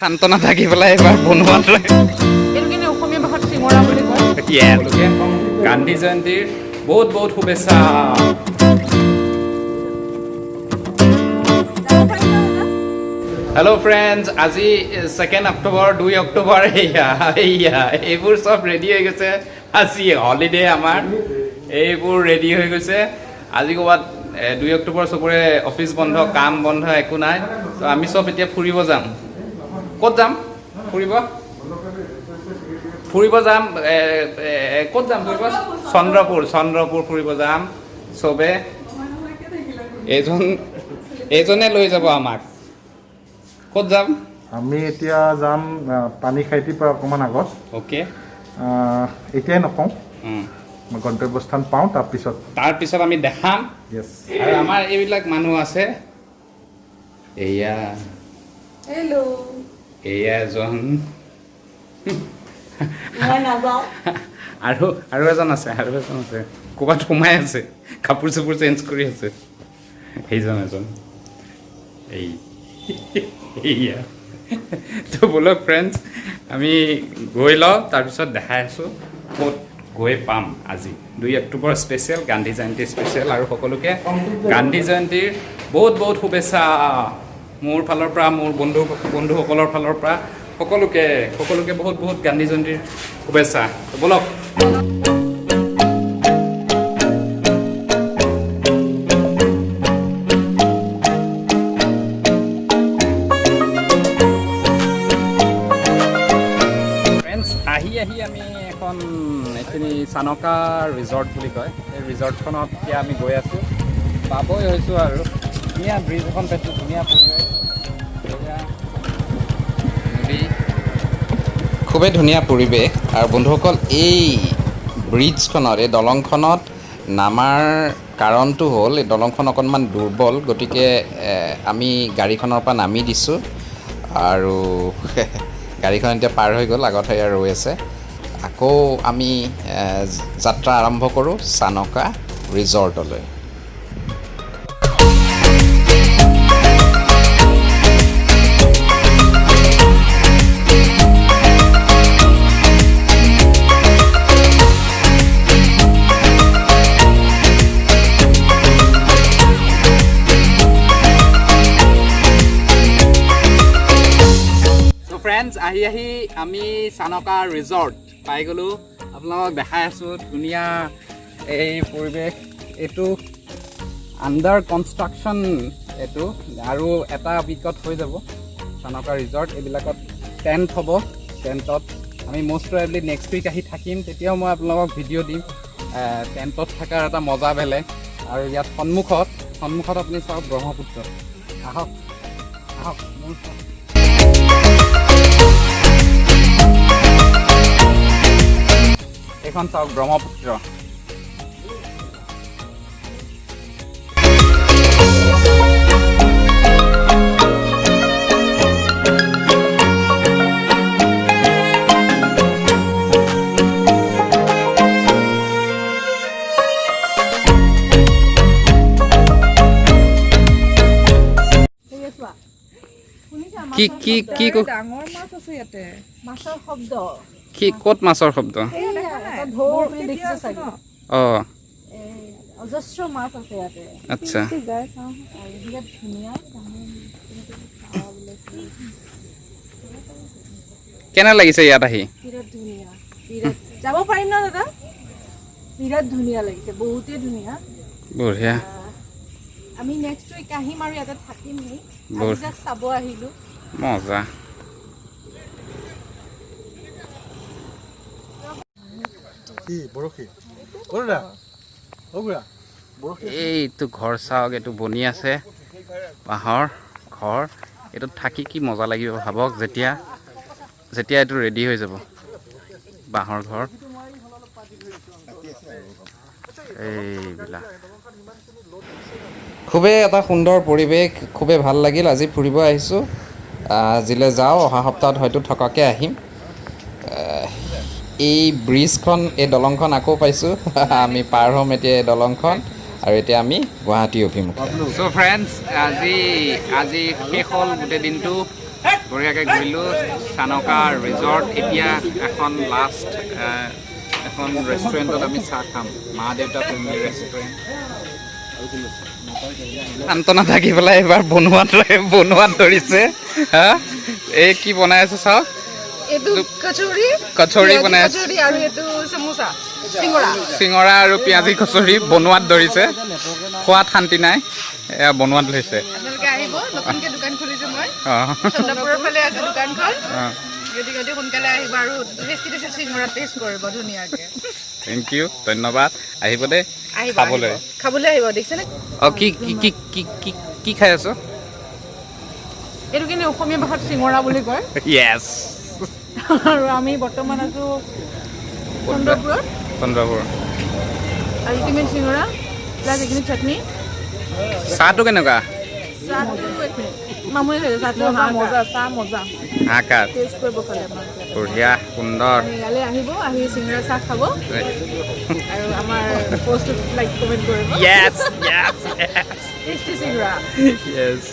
সান্তনা থাকি পেলাই এইবাৰ বনোৱাটো। এইটো কিন্তু অসমীয়া ভাষাত চিঙৰা বুলি কয়। তেওঁলোকে গান্ধী জয়ন্তীৰ বহুত বহুত শুভেচ্ছা। হেল্ল' ফ্ৰেণ্ডছ, আজি 2 অক্টোবৰ, 2 অক্টোবৰ। এইয়া এইয়া এইবোৰ চব ৰেডি হৈ গৈছে। আজি হলিডে আমাৰ, এইবোৰ ৰেডি হৈ গৈছে। আজি ক'ৰবাত 2 অক্টোবৰ, চবৰে অফিচ বন্ধ, কাম বন্ধ, একো নাই। তো আমি চব এতিয়া ফুৰিব যাম। ক'ত যাম ফুৰিব? ফুৰিব যাম। এ, এ, এ, ক'ত যাম ফুৰিব? চন্দ্ৰপুৰ, চন্দ্ৰপুৰ ফুৰিব যাম চবে। এইজন এইজনে লৈ যাব আমাক। ক'ত যাম? আমি এতিয়া যাম পানী খাইটিৰ পৰা অকণমান আগত। এতিয়াই নকওঁ, মই গন্তব্যস্থান পাওঁ, তাৰপিছত। তাৰপিছত আমি দেখাম। য়েছ। আৰু আমাৰ এইবিলাক মানুহ আছে। এয়া। হেল্ল'। এয়া এজন। মই নাযাওঁ। আৰু এজন আছে, আৰু এজন আছে, ক'ৰবাত সোমাই আছে, কাপোৰ চাপোৰ চেঞ্জ কৰি আছে। সেইজন এজন এই এইয়া। তো ব'লক ফ্ৰেণ্ডছ, আমি গৈ লওঁ, তাৰপিছত দেখাই আছোঁ ক'ত গৈ পাম। আজি 2 অক্টোবৰ স্পেচিয়েল, গান্ধী জয়ন্তী স্পেচিয়েল। আৰু সকলোকে গান্ধী জয়ন্তীৰ বহুত বহুত শুভেচ্ছা মোৰ ফালৰ পৰা, মোৰ বন্ধুসকলৰ ফালৰ পৰা। সকলোকে সকলোকে বহুত বহুত গান্ধী জয়ন্তীৰ শুভেচ্ছা। তো ব'লক। ফ্ৰেণ্ডছ, আহি আহি আমি এখন এইখিনি চানকা ৰিজৰ্ট বুলি কয়, এই ৰিজৰ্টখনত এতিয়া আমি গৈ আছোঁ, পাবই হৈছোঁ। আৰু ধুনীয়া ব্ৰিজ এখন পাইছোঁ, ধুনীয়া পৰিৱেশ। এয়া নদী, খুবেই ধুনীয়া পৰিৱেশ। আৰু বন্ধুসকল, এই ব্ৰিজখনত, এই দলংখনত নামাৰ কাৰণটো হ'ল এই দলংখন অকণমান দুৰ্বল, গতিকে আমি গাড়ীখনৰ পৰা নামি দিছোঁ আৰু গাড়ীখন এতিয়া পাৰ হৈ গ'ল। আগত সেয়া ৰৈ আছে। আকৌ আমি যাত্ৰা আৰম্ভ কৰোঁ চানকা ৰিজৰ্টলৈ। চ' ফ্ৰেণ্ডছ, আহি আহি আমি চানকা ৰিজৰ্ট পাই গ'লোঁ। আপোনালোকক দেখাই আছোঁ ধুনীয়া এই পৰিৱেশ। এইটো আণ্ডাৰ কনষ্ট্ৰাকশ্যন, এইটো আৰু এটা উইকত হৈ যাব চানকা ৰিজৰ্ট। এইবিলাকত টেণ্ট হ'ব, টেণ্টত আমি মষ্ট প্ৰবেবলি নেক্সট উইক আহি থাকিম। তেতিয়াও মই আপোনালোকক ভিডিঅ' দিম। টেণ্টত থকাৰ এটা মজা বেলেগ। আৰু ইয়াত সন্মুখত আপুনি চাওক ব্ৰহ্মপুত্ৰ। আহক আহক, মোৰ চাওক। এইখন চাওক ব্ৰহ্মপুত্ৰ। সেয়ে চোৱা, শুনিছা? কি কি কি ডাঙৰ মাছ আছে ইয়াতে। মাছৰ শব্দ। কি, ক'ত মাছৰ শব্দ? এটা ঢৌ আপুনি দেখিছে চাগে। এই অজস্ৰ মাছ আছে ইয়াতে। যাই চাওঁ। আৰু বিৰাট ধুনীয়া ডাঙৰ। কেনে লাগিছে ইয়াত আহি? বিৰাট ধুনীয়া, বিৰাট। যাব পাৰিম ন দাদা? বিৰাট ধুনীয়া লাগিছে, বহুতেই ধুনীয়া। বঢ়িয়া। আমি নেক্সট উইক আহিম আৰু ইয়াতে থাকিমহি। আজি জাষ্ট চাব আহিলোঁ। মজা। কি বৰশী? অ দাদা, অ খুৰা, বৰশী। এইটো ঘৰ চাওক, এইটো বনি আছে, বাঁহৰ ঘৰ। এইটোত থাকি কি মজা লাগিব ভাবক, যেতিয়া যেতিয়া এইটো ৰেডি হৈ যাব। বাঁহৰ ঘৰ এইবিলাক। খুবেই এটা সুন্দৰ পৰিৱেশ, খুবেই ভাল লাগিল। আজি ফুৰিব আহিছোঁ, আজিলৈ যাওঁ। অহা সপ্তাহত হয়তো থকাকৈ আহিম। এই ব্ৰিজখন, এই দলংখন আকৌ পাইছোঁ। আমি পাৰ হ'ম এতিয়া এই দলংখন আৰু এতিয়া আমি গুৱাহাটী অভিমুখে। চ' ফ্ৰেণ্ডছ, আজি আজি শেষ হ'ল গোটেই দিনটো। বঢ়িয়াকৈ ঘূৰিলোঁ চানকা ৰিজৰ্ট। এতিয়া এখন লাষ্ট এখন ৰেষ্টুৰেণ্টত আমি চাহ খাম, মা দেউতা ফেমিলি ৰেষ্টুৰেণ্ট। সান্তনা থাকি পেলাই এইবাৰ বনোৱাত ধৰিছে। হা, এই কি বনাই আছে চাওক। এইটো কচৰি। কচৰি বনাই আছে। কচৰি আৰু এইটো চামোচা, চিঙৰা। চিঙৰা আৰু পিঁয়াজি কচৰি বনোৱাত ধৰিছে। খোৱাত শান্তি নাই, এয়া বনোৱাত ধৰিছে। আপোনালোকে আহিব, নতুনকে দোকান খুলিছো মই। চন্দ্ৰপুৰৰ ফালে আছে দোকানখন। গতিকে অতি সোনকালে আহিব আৰু টেষ্টি টেষ্টি চিঙৰা টেষ্ট কৰিব ধুনীয়াকে। Thank U, ধন্যবাদ। আহিব দেই। আহিব। খাবলৈ। আহিব। খাবলৈ আহিব, দেখিছেনে? অঁ, কি কি কি কি কি কি খাই আছ? এইটো কিন্তু অসমীয়া ভাষাত চিঙৰা বুলি কয়। আৰু আমি বৰ্তমান আছো চন্দ্ৰপুৰত। চন্দ্ৰপুৰ। আল্টিমেট চিঙৰা প্লাছ এইখিনি চাটনি। চাহটো কেনেকুৱা? চাহটো, এক মিনিট, মামুৱে খাইছে চাহটো। মজা চাহ, মজা। হাহাকাৰ। টেষ্ট কৰিব খালে আপোনালোকে। বঢ়িয়া, সুন্দৰ। ইয়ালৈ আহিব, আহি চিঙৰা চাহ খাব আৰু আমাৰ পষ্টটোত লাইক কমেণ্ট কৰিব। য়েছ য়েছ টেষ্টি চিঙৰা। য়েছ।